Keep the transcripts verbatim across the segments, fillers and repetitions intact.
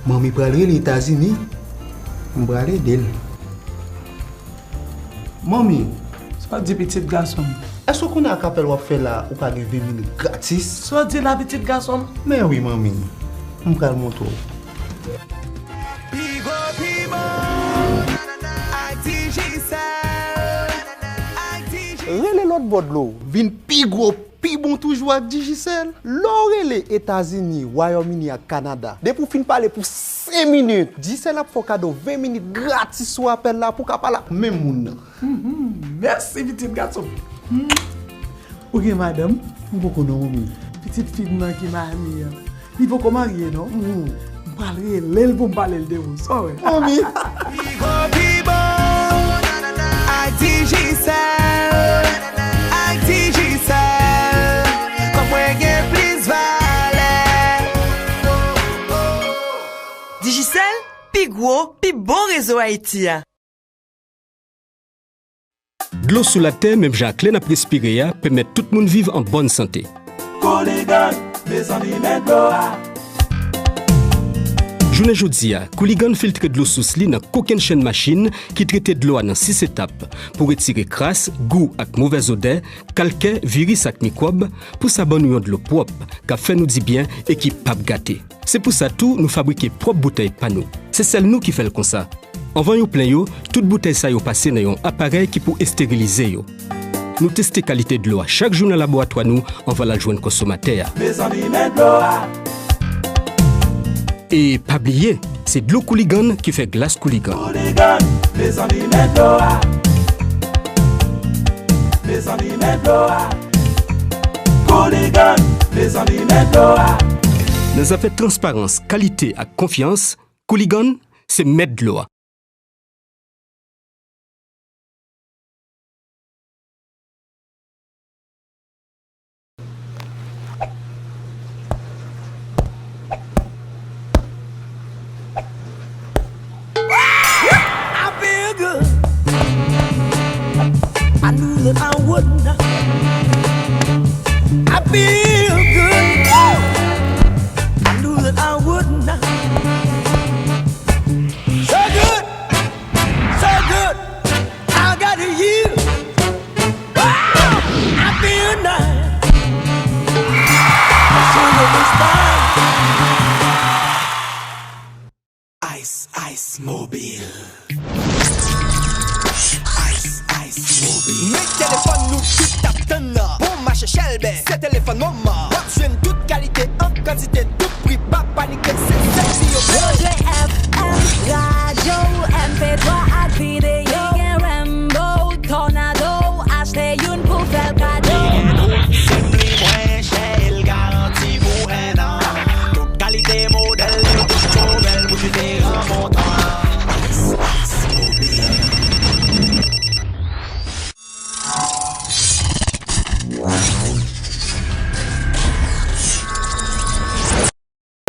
Manmi pral rele Etazini, m pral ede l. Manmi, sa w di pitit gason m? Èske w konnen ak apèl w ap fè la, ou ka gen ven minit gratis? Sa w di la, pitit gason m? Men wi, manmi. M pral montre w. Pi gwo, pi bon, ak Digicel, ak Digicel. Rele lòt bò dlo, vin pi gwo, pi bon toujou ak Digicel. Lè w rele Etazini, Wayòm Ini ak Kanada, depi w fin pale pou senk minit, Digicel ap fè w kado ven minit gratis sou apèl la pou w ka pale ak menm moun nan. Mhm. Mèsi, pitit gason m. Hmm. Ou gen madanm? M poko non, manmi. Pitit fi m nan ki Miami an, li poko marye non. Hmm. M pral rele l pou m pale l de ou. Sa w wè? Manmi. Pi gwo, pi bon, ak Digicel, ak Digicel, kòb mwen gen plis valè. Digicel, pi gwo, pi bon rezo Ayiti a. Dlo sou latè, menm jan ak lè n ap respire a, pèmèt tout moun viv an bòn sante. Kouligann, mezanmi, men dlo a. Jounen jodi a, Kouligann filtre dlo sous li nan kokennchenn machin ki trete dlo a nan sis etap, pou retire kras, gou ak movèz odè, kalkè, viris ak mikwòb, pou sa ban nou yon dlo pwòp, k ap fè nou dibyen e ki p ap gate. Se pou sa tou nou fabrike pwòp boutèy pa nou. Se sèl nou ki fè l konsa. Anvan yo plen yo, tout boutèy sa yo pase nan yon aparèy ki pou esterilize yo. Nou teste kalite dlo a chak jou nan laboratwa nou anvan l al jwenn konsomatè a. Mezanmi, men dlo a. E pa bliye, se dlo Kouligann ki fè glas Kouligann. Kouligann, mezanmi, men dlo a. Mezanmi, men dlo a. Kouligann, mezanmi, men dlo a. Nan zafè transparans, kalite ak konfyans, Kouligann se mèt dlo a. I feel good. I knew that I would not. I feel good. I knew that I would not. So good. So good. I got you. Wow. I feel nice. I feel the star. Ice, Ice Mobile. Ice, Ice Mobile. Men telefòn nou tout ap tann nan. Bon mache Chèlbè, se telefòn moman. W ap jwenn tout kalite an kantite, tout pri, pa panike, se sèl li yo. Pwodui F M, radyo, M P twa ak videyo. Li gen Rainbow, Tornado, achte youn pou fè l kado. Li gen tout sim li mwen chè, l garanti pou en an. Tout kalite modèl, tout modèl pou diferan montan.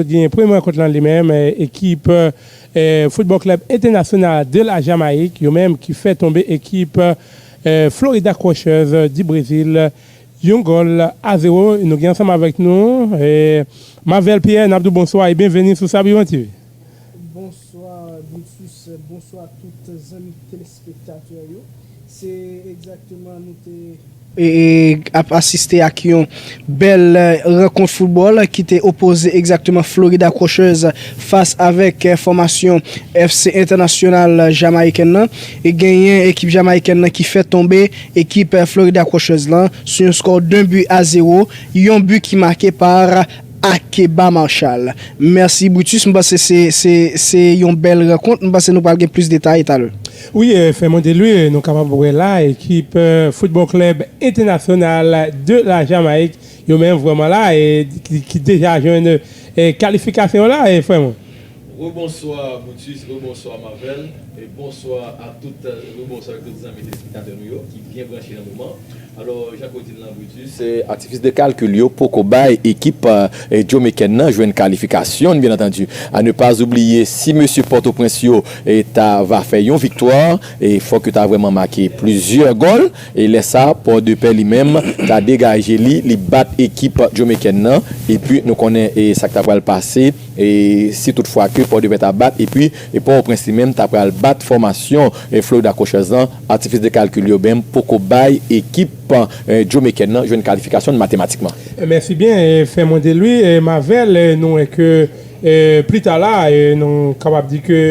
Jodi, premye rankont lan li menm, eh, ekip, eh, Football Club International de la Jamaïque, yo menm ki fè tonbe ekip, eh, Florida Crushers di Brezil, yon gòl a zewo. Nou gen ansanm avèk nou, eh, Marvel Pierre, n ap di w bonswa e byenveni sou Sabiyon T V. Bonswa, Brutus, bonswa tout zanmi telespektatè yo. Se egzakteman nou te e, e, ap asiste ak yon bèl, eh, rankont foutbòl ki te opoze egzakteman Florida Crushers fas avèk, eh, fòmasyon F C Entènasyonal Jamayikèn nan. E genyen ekip jamayikèn nan ki fè tonbe ekip, eh, Florida Crushers lan sou yon skò de bi a zewo, yon bi ki make pa Akeba Marshall. Mèsi, Brutus. M panse se, se, se yon bèl rankont. M panse nou pral gen plis detay talè. Wi, eh, Fèman Delui, nou kapab wè la, ekip, eh, Football Club International de la Jamaïque, yo menm vrèman la, e ki, ki deja jwenn, eh, kalifikasyon la, eh, Fèman. Rebonswa, Brutus, rebonswa, Marvel, e bonswa a tout, rebonswa ak tout zanmi telespektatè nou yo ki byen branche nan moman. Alò, jan ke w di l lan, Brutus, eh, atifis de kalkil yo poko bay ekip eh, Jamaican nan jwenn kalifikasyon, byen antandi. A ne pas oublier, si mesye Pòtoprens yo eh, ta va fè yon viktwa, eh, fòk yo ta vrèman make plizyè gòl. E lè sa, Pòdepè li menm ta degaje li, li bat ekip Jamaican nan. Epi nou konnen eh, sa k ta pral pase. E si toutfwa ke Pòdepè ta bat, epi e Pòtoprens li menm ta pral bat fòmasyon e Florida Crushers lan, atifis de kalkil yo menm poko bay ekip eh, Jamaican nan jwenn kalifikasyon matematikman. Mèsi byen, eh, Fernmond Louis, eh, Mavel, eh, nou wè ke eh, pli ta la, eh, nou kapab di ke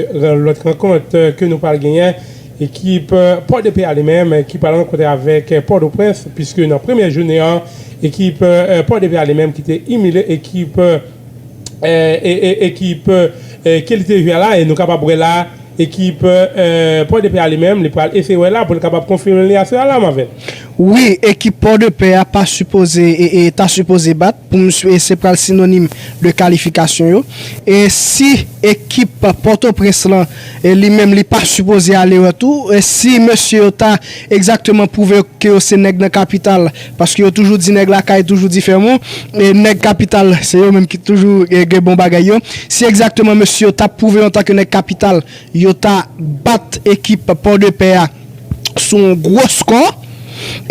lòt rankont eh, ke nou pral genyen, ekip eh, Pòdepè a li menm eh, ki pral rankontre avèk eh, Pòtoprens, piske nan premyè jounen an, ekip eh, Pòdepè a li menm ki te imilye ekip eh, eh, eh, ekip eh, ke li te jwe a la, e nou kapab wè la, ekip eh, Pòdepè a li menm, li pral eseye wè la pou l kapab konfime li aswè a la, Mavel. Wi, ekip Pòdepè a pa sipoze e, e ta sipoze bat pou m, e se pral sinonim de kalifikasyon yo. E si ekip Pòtoprens lan e li menm li pa sipoze ale wè tou, e si mesye yo ta egzakteman pwouve ke yo se nèg nan kapital, paske yo toujou di nèg lakay toujou di fèmon, e nèg kapital se yo menm ki toujou e, gen bon bagay yo. Si egzakteman mesye yo ta pwouve yo antanke nèg kapital, yo ta bat ekip Pòdepè a sou yon gwo skò,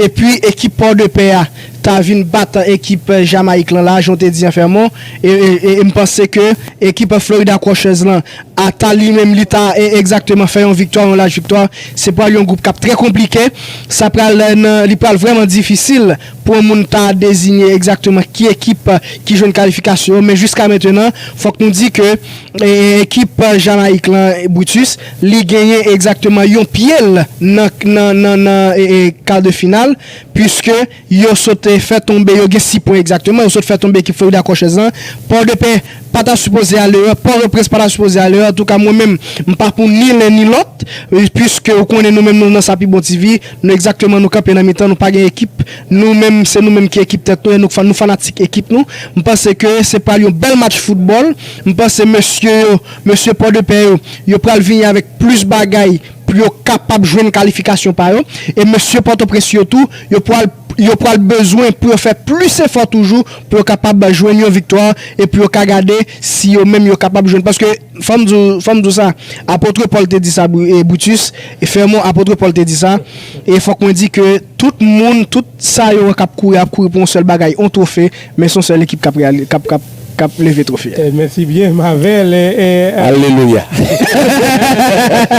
epi ekip Pòdepè a ta vin bat ekip Jamayik lan la, jan w te di an Fèmon, e, e, e, e m panse ke ekip Florida Crushers lan, ata li menm li ta e, egzakteman fè yon viktwa, yon laj viktwa, se pral yon gwoup k ap trè konplike, sa pral nan, li pral vrèman difisil pou yon moun ta deziye egzakteman ki ekip ki jwenn kalifikasyon yo, men jiska mentenan, fòk nou di ke e, ekip Jamayik lan, Brutus, li genyen egzakteman yon pye l nan, nan, nan, nan e, e, kar de final, piske yo sot e, fè tonbe, yo gen sis pwen egzakteman, yo sot fè tonbe ekip Florida Crushers lan. Pòdepè pa ta sipoze ale wè, Pòtoprens pa ta sipoze ale wè. Antouka, mwen menm, m pa pou ni len ni lòt, e, piske ou konnen nou menm nou nan Sa Pi Bon T V, nou egzakteman nou kanpe nan mitan, nou pa gen ekip, nou menm, se nou menm ki ekip tèt nou, e nou, fa- nou fanatik ekip nou. M panse ke se pral yon bèl match foutbòl. M panse mesye yo, mesye Pòdepè yo, yo pral vini avèk plis bagay pou yo kapab jwenn kalifikasyon pa yo. E mesye Pòtoprens yo tou, yo pral, yo pral bezwen pou yo fè plis efò toujou pou yo kapab jwenn yon viktwa e pou yo ka gade si yo menm yo kapab jwenn. Paske, fò m di w, fò m di w sa, apot Pòl te di sa, Bru- e Brutus, e Fèmon, apot Pòl te di sa, e fòk mwen di ke tout moun, tout sa yo wè k ap kouri, ap kouri pou yon sèl bagay, yon twofe, men se yon sèl ekip k ap reali- k ap, k ap, k ap leve twofe a. Eh, mèsi byen, Mavel. Eh, eh, eh. Alelouya.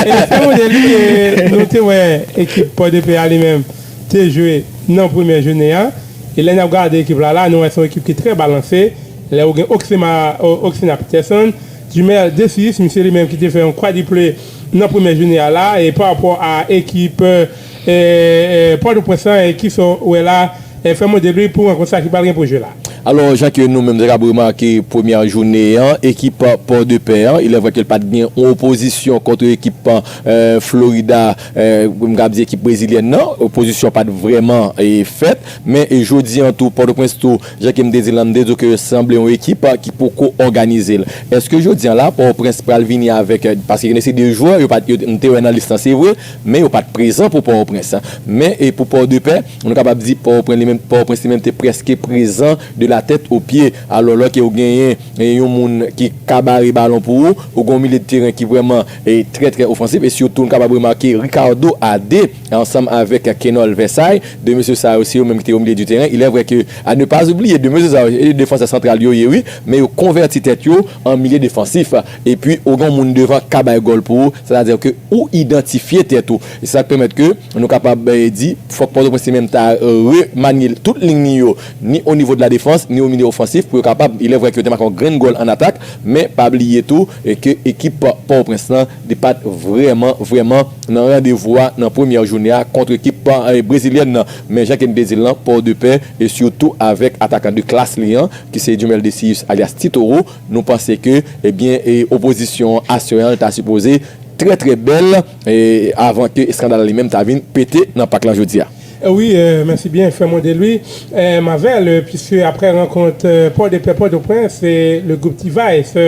E Fèmon Louis, eh, nou te wè ekip Pòdepè a li menm te jwe nan premyè jounen an. E lè n ap gade ekip la, la, nou wè se yon ekip ki trè balanse. Lè ou gen Oxema, O- Oxena Peterson, Jumel Decis, misye li menm ki te fè yon kwadriple nan premyè jounen an la, e pa rapò a ekip, eh, eh, Pòtoprens lan, e kisa w wè la, eh, Fèmon Louis pou rankont sa ki pral gen pou jwe la. Alò, jan ke nou menm te kab remake premyè jounen an, ekip Pòdepè an, il est vrai ke l pa t gen yon opozisyon kont ekip eh, Florida, eh, m kab di ekip brezilyèn nan, opozisyon pa t vrèman eh, fèt, men eh, jodi an tou, Pòtoprens tou, jan ke m te di l lan, m te di w ke sanble yon ekip eh, ki poko òganize l. Èske jodi an la, Pòtoprens pral vini avèk, eh, paske gen de se de jwè, yo pa t, yo, m te wè nan lis lan, se vre, men yo pa t prezan pou Pòtoprens. Men, e pou Pòdepè, nou kapab di Pòtoprens li menm, Pòtoprens li menm te prèske prezan de la tèt o pye. Alò, lòske ou genyen e yon moun ki ka bare balon pou ou, ou gen yon milye de teren ki vrèman e trè, trè ofansif, e sitou nou kapab remake Ricardo Ade ansanm avèk Kenol Versailles, de mesye sa yo, se yo menm ki te o milye di teren. Il est vrai que, à ne pas oublier, de mesye sa yo, e defansè santral yo ye, wi, men yo konvèti tèt yo an milye defansif. Epi, ou gen yon moun devan ka bay gòl pou ou, sètadi ke ou idantifye tèt ou. E se sa k pèmèt ke nou kapab eh, di, fòk Pòtoprens li menm ta eh, remanye tout liy li yo, ni o nivo de la defans, ni o milye ofansif, pou yo kapab, il est vrai ke yo te make yon grenn gòl an atak, men pa bliye tou eh, ke ekip Pòtoprens lan, li pa t vrèman, vrèman nan randevou a nan premyè jounen an kont ekip eh, brezilyèn nan. Men jan ke n te di l lan, Pòdepè, e sitou avèk atakan de klas li an, ki se Jumel Decius alyas Titoro, nou panse ke, ebyen, e opozisyon an aswè an ta sipoze trè, trè bèl, e avan ke eskandal li menm ta vin pete nan pak lan jodi a. Eh, wi, eh, mèsi byen, Fèmon Louis. Eh, Mavel, eh, piske aprè rankont eh, Pòdepè Pòtoprens, se le gwoup T-Vice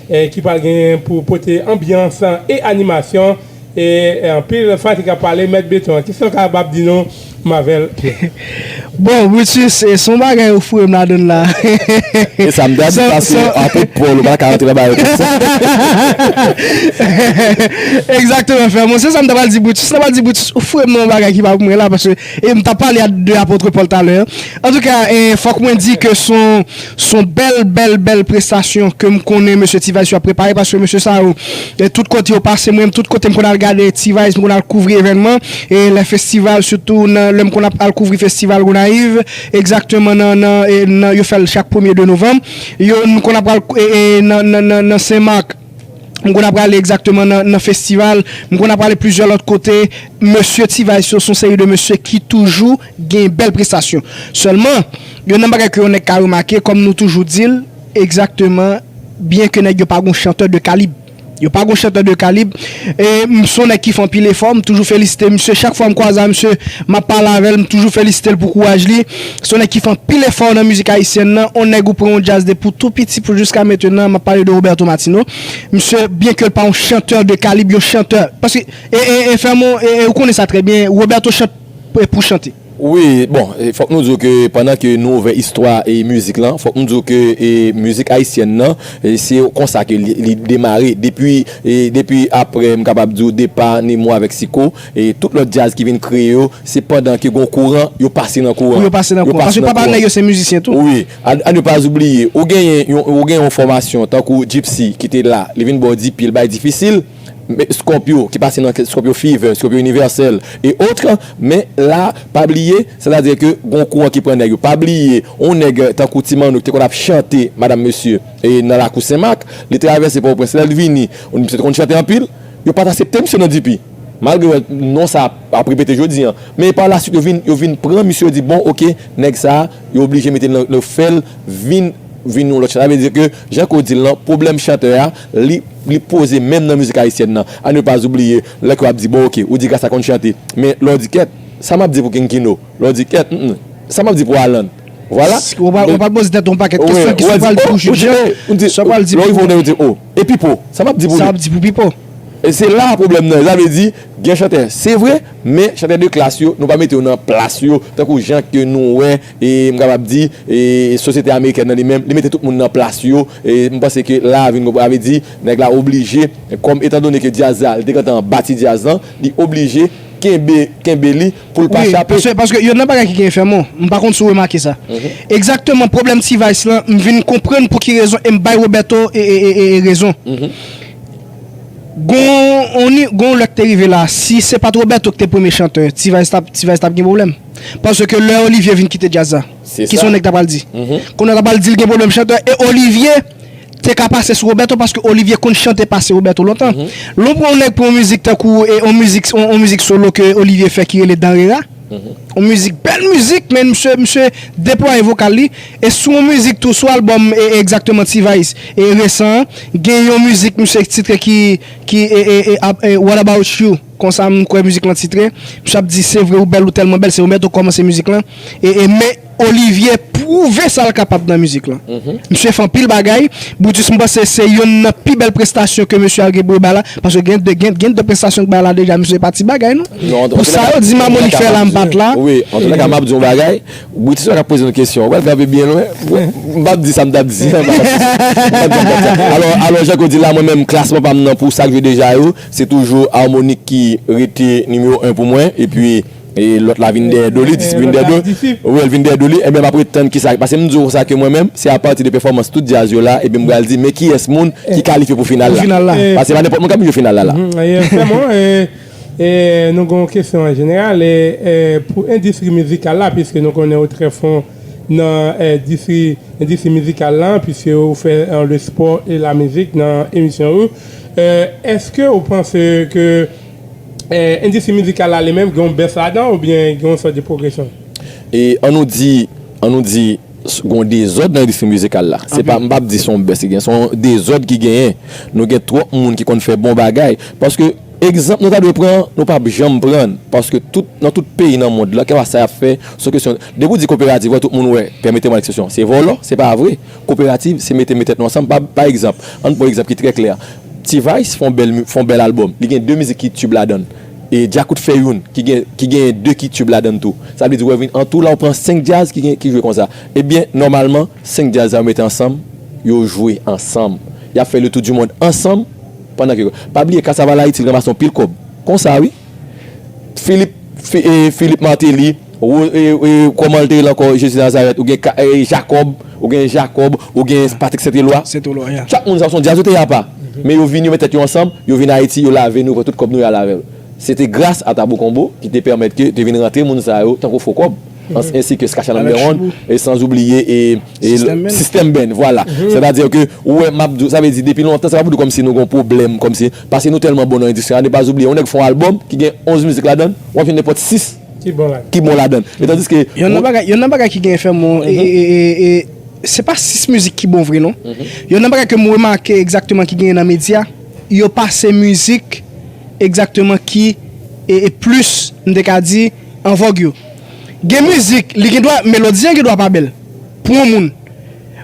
eh, ki pral gen pou pote anbyans e animasyon E, e anpil fanatik ap pale, Mèt Beton an. Kisa w kapab di nou, Marvel Pierre? Bon, Brutus, e, se yon bagay ou foure m ladann la. E sa m ta di, paske apot Pòl, ou pa ka rantre nan bagay konsa. Egzakteman, frè mwen. Se sa m ta pral di Brutus. M ta pral di Brutus, ou foure m nan yon bagay ki pa pou mwen la, paske e m ta pale a de apot Pòl talè. Antouka, e, fòk mwen di ke se yon, se yon bèl, bèl, bèl prestasyon ke m konnen mesye T-Vice yo ap prepare, paske mesye sa yo, e, tout kote yo pase, mwen menm, tout kote m konn al gade T-Vice, m konn al kouvri evènman, e, lè festival, sitou nan, lè m konn ap al kouvri festival Gonayiv, egzakteman nan, nan, e, nan, yo fè l chak premye de novanm. Yo, m konn ap al, e, e, nan, nan, nan, nan Sen Mak. M konn ap prale egzakteman nan, nan festival. M konn ap prale plizyè lòt kote. Mesye T-Vice yo se yon seri de mesye ki toujou gen bèl prestasyon. Sèlman, youn nan bagay ke yon nèg ka remake, kòm nou toujou di l, egzakteman, byen ke nèg yo pa gon chantè de kalib. Yo pa gon chantè de kalib. E m se yon nèg ki fè anpil efò, m toujou felisite misye. Chak fwa m kwaze a misye, m ap pale avè l, m toujou felisite l pou kouraj li. Se yon nèg ki fè anpil efò nan mizik ayisyèn nan. On nèg ou pran yon djaz depi w tou piti pou jiska mentenan, m ap pale de Roberto Martino. Misye, byen ke l pa yon chantè de kalib, yon chantè. Paske, e, e, e, fè m, e, e, ou konnen sa trè byen, Roberto chante pou chante. Wi, bon, e, fòk nou di w ke pandan ke nou ouvè istwa e mizik lan, fòk nou di w ke e, mizik ayisyèn nan, e, se konsa ke li, li demare. Depi, e, depi apre, m kapab di w, depa Nemo avèk Siko, e tout lòt djaz ki vin kreye yo, se pandan ke gon kouran, yo pase nan kouran. Pou yo pase nan kouran. Paske papa nèg yo se mizisyen tou. Wi, a, a ne pas oublier, ou genyen yon, ou genyen yon fòmasyon tankou Gypsy ki te la, li vin ba w di pye, l bay difisil, men Scorpio, ki pase nan Scorpio Fever, Scorpio Universal, e otre, men la, pa bliye, sètadi ke gon kouran ki pran nèg yo. Pa bliye, on nèg tankou Ti Manno ki te konn ap chante, madanm mesye, e nan lakou Sen Mak, li travèse Pòtoprens, lè l vini, misye te konn chante anpil, yo pa t aksepte misye nan D P. Malgre wè non sa ap, ap repete jodi an. Men pa la swit, yo vin, yo vin pran misye, yo di, bon, oke, nèg sa a, yo oblije mete l nan, yo fè l vin, vin yon lòt chantè. Sa vle di ke, jan ke w di l lan, pwoblèm chantè a, li, li poze menm nan mizik ayisyèn nan. A ne pas oublier, lè ke w ap di, bon, oke, ou di Gras la konn chante. Men lè w di kèt, sa m ap di pou King Kino? Lè w di kèt, mm, mm, sa m ap di pou Alan? Vwala. Ou pral, ou pral poze tèt ou yon pakèt kesyon ki sa w pral di pou Judjan, sa w pral di pou. Lè w rive w di, oh, e Pipo, sa m ap di pou li? Sa w ap di pou Pipo? E se la pwoblèm nan, sa vle di, gen chantè, se vre, men chantè de klas yo, nou pa mete yo nan plas yo, tankou jan ke nou wè, e m kapab di, e sosyete amerikèn nan li menm, li mete tout moun nan plas yo, e m panse ke la a vin konprann, sa vle di, nèg la oblije, kòm etandone ke djaz la, li te gentan bati djaz lan, li oblije kenbe, kenbe li, pou l pa chape. Paske, paske youn nan bagay ki gen fè m, m pa konn si w remake sa. Egzakteman, pwoblèm T-Vice lan, m vin konprann pou ki rezon, e m bay Roberto e, e, e, e, e rezon. Gon, on, gon lè k te rive la, si se pa t Roberto ki te premye chantè, T-Vice t ap, T-Vice t ap gen pwoblèm. Paske lè Olivier vin kite djaz la, kisa yon nèg ta pral di? Kounye a ta pral di l gen pwoblèm chantè, e Olivier te ka pase sou Roberto paske Olivier konn chante pase Roberto lontan. Lè w pran yon nèg pou yon mizik tankou, e, yon mizik, yon, yon mizik solo ke Olivier fè ki rele Danrera. Yon mizik, bèl mizik, men misye, misye deplwaye vokal li. E sou yon mizik tou, sou albòm, e, egzakteman T-Vice, e, resan an, gen yon mizik misye titre ki, ki, e, e, e, ap, e, What About You? Konsa m kwè mizik lan titre. Misye ap di, se vre, ou bèl, ou tèlman bèl, se Roberto kòmanse mizik lan. E, e, men Olivier pwouve sa l kapab nan mizik lan. Misye fè anpil bagay. Brutus, m panse se youn nan pi bèl prestasyon ke mesye a gen pou yo bay la. Paske gen de, gen, gen de prestasyon k bay la deja, mesye, se pa ti bagay, non. Pou sa yo di Mamonik fè la, m pa t la. Wi, antouka, m ap di yon bagay. Brutus pa ka poze nou kesyon. Ou pral frape byen lwen. M p ap di sa m t ap di. M p ap di sa m t ap di. Alò, alò, jan ke w di la, mwen menm, klasman pa m nan pou sa k jwe deja yo, se toujou Harmonik ki rete nimewo en pou mwen. Epi, e lòt la vin dèyè do li, Disip vin dèyè do li. Wi, l vin dèyè do li. Ebyen, m ap ret tann kisa. Paske m di w sa ke mwen menm, se apati de pèfòmans tout djaz yo la, ebyen, m pral di, men kiyès moun ki kalifye pou final la. Paske se pa nenpòt moun k ap jwe final la la. Sèlman, e, e, nou gen yon kesyon an jeneral, e, e, pou endistri mizikal la, piske nou konnen ou trè fon nan, e, distri, endistri mizikal la, piske ou fè, e, le sport et la musique nan emisyon ou. E, èske ou panse ke e, endistri mizikal la li menm, gen yon bès ladan oubyen gen yon sòt de pwogresyon? E ann nou di, ann nou di, s- gen yon dezòd nan endistri mizikal la. Se pa, m p ap di se yon bès ki genyen, se yon dezòd ki genyen. Nou gen twòp moun ki konn fè bon bagay. Paske, egzanp, nou ta dwe pran, nou p ap janm pran. Paske tout, nan tout peyi nan mond lan, kèlkeswa sa y ap fè, se yon kesyon. Depi w di koperativ, wè, tout moun wè, pèmete mwen ekspresyon, se vòlò, se pa vre. Koperativ, se mete, mete tèt nou ansanm. Pa, pa egzanp, ann pran yon egzanp ki trè klè. T-Vice fè yon bèl, fè yon bèl albòm. Li gen de mizik ki tib ladan l. E Djakout fè youn, ki gen, ki gen de ki tib ladan l tou. Sa vle di, w vin an tou la, w pran senk djaz ki, gen, ki jwe konsa. Ebyen, nòmalman, senk djaz sa yo mete ansanm, yo jwe ansanm. Y ap fè le tour du monde ansanm, pandan ke, pa bliye, Kassav al Ayiti, l ranmase yon pil kòb. Konsa, wi. Philippe, Fi- e, Philippe Martelly, Ro- e, e, kòman l te rele ankò, Jezi Nazarèt, ou gen Ka- e, Jacob, ou gen Jacob, ou gen Patrick Saint-Éloi. Saint-Éloi, yeah. Chak moun sa se yon djaz yo te ye apa. Men yo vini, yo met tèt yo ansanm, yo vin Ayiti, yo lave nou, pran tout kòb nou, y al avè l. Se te gras a Tabu Combo ki te pèmèt ke te vin rantre moun sa yo tankou fo kòb. Ans- ensi ke Skasha Number One, e sans oubliye e, e System Band. System Band, vwala. Sètadi ke, ou wè, m ap di w, sa vle di, depi lontan, se pa pou di kòmsi nou gen yon pwoblèm, kòmsi, paske nou tèlman bon nan endistri a, ne pa oubliye, yon nèg fè yon albòm ki gen onz mizik ladan l, w ap jwenn nenpòt sis Ki bon ladan. Ki bon ladan. E tandiske, yon nan bagay, yon nan bagay ki genyen fè m, e, e, e, e, se pa sis mizik ki bon vre, non. Yon nan bagay ke m remake egzakteman ki genyen nan medya, yo pase mizik egzakteman ki, e, e plis, m te ka di, an vòg yo. Gen mizik, li gen dwa, melodi an gen dwa pa bèl pou yon moun,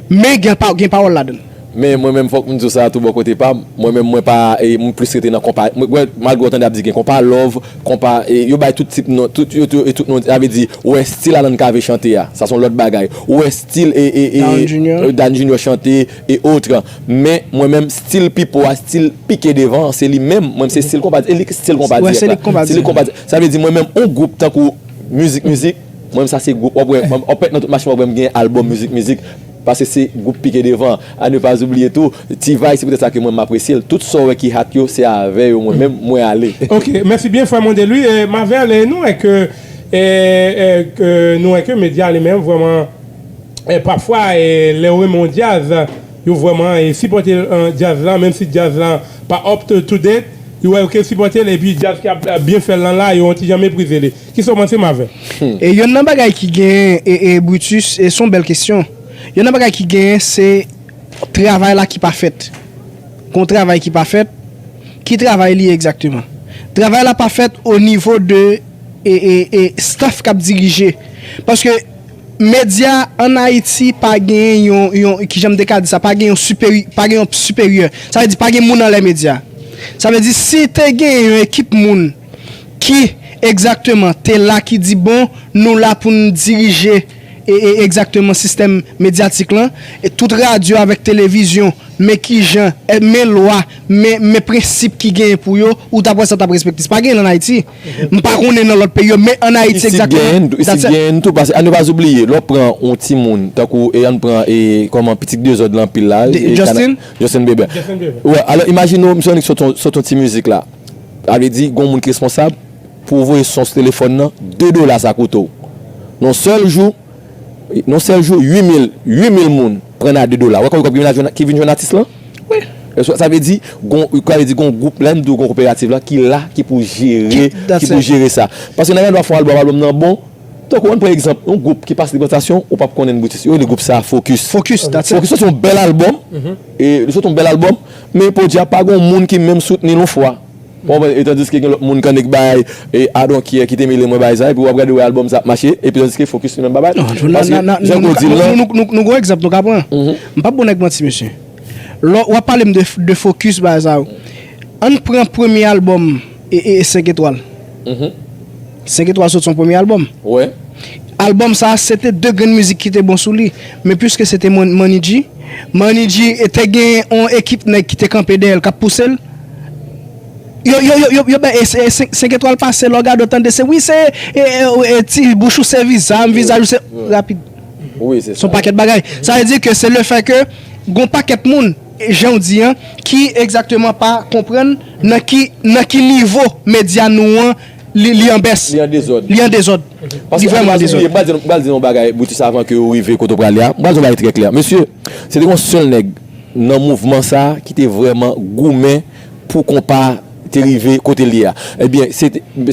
men gen, pa, gen pawòl ladan l. Men mwen menm, fòk m di w sa tou bò kote pa m. Mwen menm, mwen pa, e, m plis rete nan konpa, mwen, mwen, malgre w tande ap di gen konpa love, konpa, e, yo bay tout tip non, tout, yo, yo, e tout non, sa vle di, ou wè stil Alan Cavé chante a, sa se yon lòt bagay. Ou wè stil, e, e, e, Dan Junior. E, Dan Junior chante, e otre. Men mwen menm, stil Pipo a, stil pike devan, se li menm, mwen se stil konpa, e li stil konpa dirèk la. Se li konpa dirèk. Sa vle di, mwen menm, yon gwoup tankou Mizik Mizik, mwen menm sa se gwoup, w ap wè, w ap wè nan tout machin, w ap wè m gen albòm Mizik Mizik. Paske se gwoup pike devan. A ne pas oublier tou, T-Vice, se poutèt sa ke mwen m apresye l. Tout sa w wè ki hot yo, se avè yo mwen menm, mwen ale. Ok, mèsi byen, frè Mondelui. E, Mavel, e, nou wè ke, e, e, ke, nou wè ke medya li menm, vrèman, e, pafwa, e, lè yo renmen yon djaz, yo vrèman, e, sipòte, e, djaz la, menm si djaz la pa up to, to date, yo wè yo ke sipòte l, epi djaz k ap, ap byen fè l lan la, yo yon ti jan meprize li. Kisa w panse, Mavel? E yonn nan bagay ki gen, e, e, Brutus, e se yon bèl kesyon. Yonn nan bagay ki genyen, se travay la ki pa fèt. Gon travay ki pa fèt. Ki travay li ye egzakteman? Travay la pa fèt o nivo de, e, e, e, staff k ap dirije. Paske medya ann Ayiti pa gen yon, yon, kijan m te ka di sa, pa gen yon siperyè, pa gen yon siperyè. Sa vle di pa gen moun anlè medya. Sa vle di si te gen yon ekip moun ki egzakteman te la ki di, bon, nou la pou n dirije, e, e, egzakteman sistèm medyatik lan, e tout radyo avèk televizyon, men kijan, e, men lwa, men, men prensip ki genyen pou yo, ou t ap wè sa t ap respekte. Se pa genyen l ann Ayiti. M pa konnen nan lòt peyi yo, men ann Ayiti egzakteman. Isit genyen tou, paske a ne pas oublier, lè w pran yon timoun, tankou, e ann pran, e, kòman, pitit dezòd lan anpil la, e, Justin? Justin Bieber. Justin Bieber. Wè, alò, imajine w, misye annik sot yon, sot yon ti mizik la. Sa vle di, gon moun ki responsab pou voye son sou telefòn nan, de dola sa koute w. Nan sèl jou, nan sèl jou, uit mil, uit mil moun pran nan de dola. Wè konbyen kòb ki vin jwenn, ki vin jwenn atis lan? Wi. Sa vle di, gon, sa vle di, gon gwoup la, m di w gon koperativ la, ki la, ki pou jere, ki pou jere sa. Paske nan gen dwa fè yon albòm, albòm nan bon, tankou, ann pran egzanp, yon gwoup ki pase Libètasyon, ou p ap konnen Brutus. Yo rele gwoup sa a Focus. Focus, that's it. Focus soti yon bèl albòm, e, li soti yon bèl albòm, men podyab pa gon moun ki menm soutni l yon fwa. Ou konprann? E tandiske gen lòt moun k annik bay, e, I Don't Care ki te mele mwen bay sa, epi w ap gade wè albòm sa ap mache, epi tandiske Focus li menm pa bay. Paske, jan w di l lan, nou, nou, nou gon egzanp nou ka pran. M p ap bon nèg manti, mesye. Lè w ap pale m de, de Focus, bagay sa yo. Ann pran premye albòm, e, e, e Senk Etwal. Senk Etwal sot se yon premye albòm. Wè. Albòm sa, se te de grenn mizik ki te bon sou li. Men piske se te Mon- Money G, Money G te gen yon ekip nèg ki te kanpe dèyè l, k ap pouse l. Yo, yo, yo, yo, yo, ben, e, e, senk, Senk Etwal pase, lè w gade w tande, se, wi, se, e, e, e, ti bouch ou se viza m, vizaj ou se, rapid. Wi, se sa. Se yon pakèt bagay. Sa vle di ke se le fè ke gon pakèt moun, jan w di an, ki egzakteman pa konprann nan ki, nan ki nivo medya nou an, li, li an bès. Li an dezòd. Li an dezòd. Li vrèman an dezòd. Paske, m pral di, m pral di yon bagay, Brutus, avan ke ou rive kote w prale a. M pral di yon bagay trè klè. Mesye, se te yon sèl nèg nan mouvman sa a ki te vrèman goumen pou konpa te rive kote l ye a. Ebyen, se,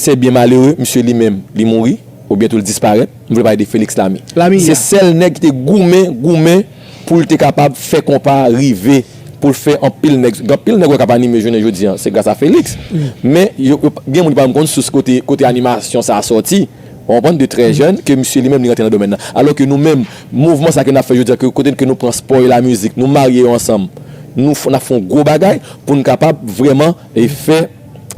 se byen malere, misye li menm, li mouri, oubyen tou l disparèt. M vle pale de Félix Lamy. Lamy, se sèl nèg ki te goumen, goumen pou l te kapab fè konpa rive, pou l fè anpil nèg, gen anpil nèg wè k ap anime jounen jodi a, se gras a Félix. Men, yo, yo, gen moun ki pa menm konn sous kote, kote animasyon sa a sòti. Ou konprann, de trè jèn, ke misye li menm li rantre nan domèn nan. Alò ke nou menm, mouvman sa ke n ap fè jodi a, ke kote ke nou pran spò e lamizik, nou marye yo ansanm. Nou f- n ap fè yon gwo bagay pou n kapab vrèman e fè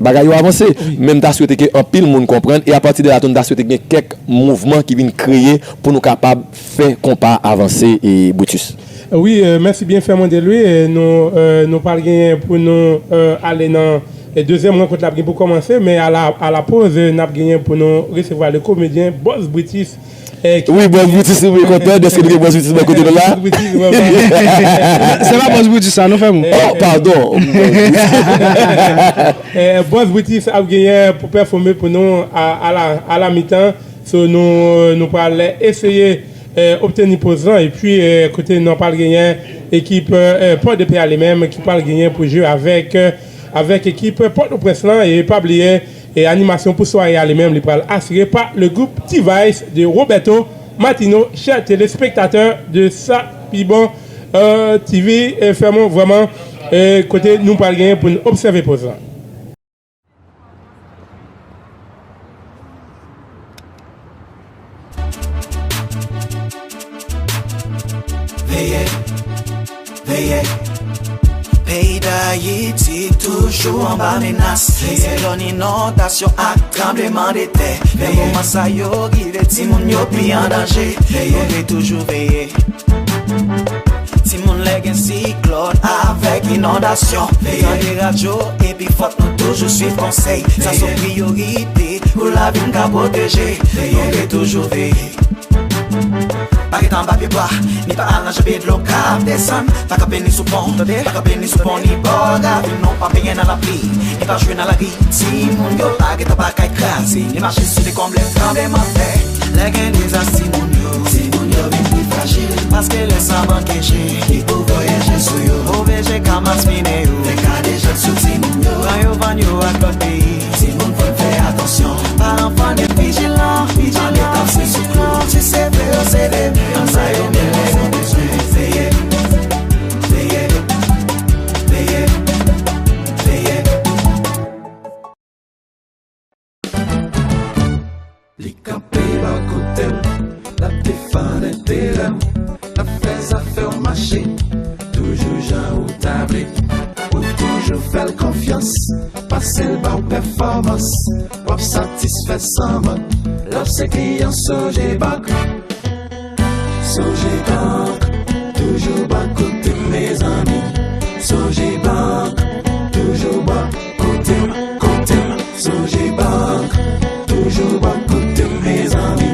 bagay yo avanse. Men m ta swete ke anpil moun konprann e apati de la tou n ta swete gen kèk mouvman ki vin kreye pou nou kapab fè konpa avanse e Brutus. Wi, euh, mèsi byen Fernand Louis. Euh, nou, euh, nou pral genyen pou nou euh, ale nan euh, dezyèm rankont la ap gen pou kòmanse, men a la, a la poz, euh, n ap genyen pou nou resevwa le komedyen Boss Brutus. Wi, Boss Brutus, nou byen kontan dèske nou gen Boss Brutus bò kote nou la. Se pa Boss Brutus sa, non, frè m? Oh, padon. Boss Brutus ap genyen pou pèfòme pou nou a, a la, a la mitan. So, nou, nou pral eseye eh, obteni poz lan, epi eh, kote nou pral genyen ekip eh, Pòdepè a li menm ki pral genyen pou jwe avèk, eh, avèk ekip Pòtoprens lan, e pa bliye, eh, animasyon pou sware a li menm, li pral asire pa le gwoup T-Vice de Roberto Martino, chè telespektatè de sa pi bon eh, T V, eh, fè mwen vrèman eh, kote nou pral genyen pou n obsève poz lan. Veye, veye. Peyi Dayiti toujou anba menas. Siklòn, inondasyon ak tranblemanntè. Nan moman sa yo rive, timoun yo pi an danje. Nou dwe toujou veye. Timoun, lè gen siklòn avèk inondasyon, tande radyo epi fòk nou toujou swiv konsèy. Sa se yon priyorite pou lavi n ka pwoteje. Nou dwe toujou veye. Pa rete anba pye bwa, ni pa al nan janbe dlo k ap desann. Pa kanpe ni sou pon, pa kanpe ni sou pon, ni bò ravin. Non, pa benyen nan lapli, ni pa jwe nan lari. Timoun yo pa gentan pa kay kraze, ni mache sou dekonb lè tranblemanntè. Lè gen dezas timoun yo, timoun yo vin pi frajil. Paske lè sa manke je, ki pou voye je sou yo. Move je ka maspinen yo. Fè kade jèt sou timoun yo. Pran yo, vann yo ak lòt peyi. Timoun, fò n fè atansyon. Paran, fò n ret vijilan, vijilan, vijilan. Si se vre yo se demen, sa yo mele yo bezwen veye. Veye, veye, veye. Li kanpe bò kote m, l ap defann enterè m, l ap fè zafè w mache, toujou jan ou ta vle. Ou toujou fè l konfyans, pase l ba w pèfòmans, w ap satisfè san mank, lè w se kliyan Sogebank. Sogebank, toujou bò kote m, mezanmi. Sogebank, toujou bò kote m, kote m. Sogebank, toujou bò kote m, mezanmi.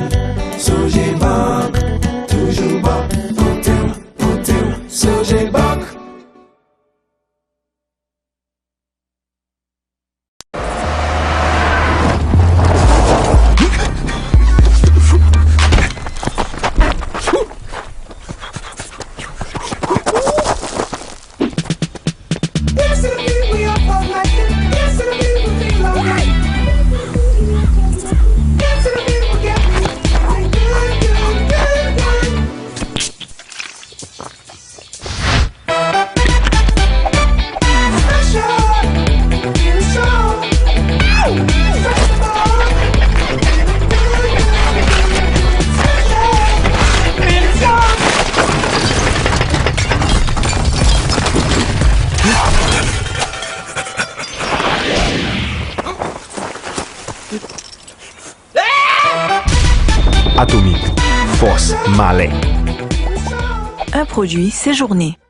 Sogebank, toujou bò kote m, kote m. Sogebank. Atomik, fòs malè. Un produit Séjourné.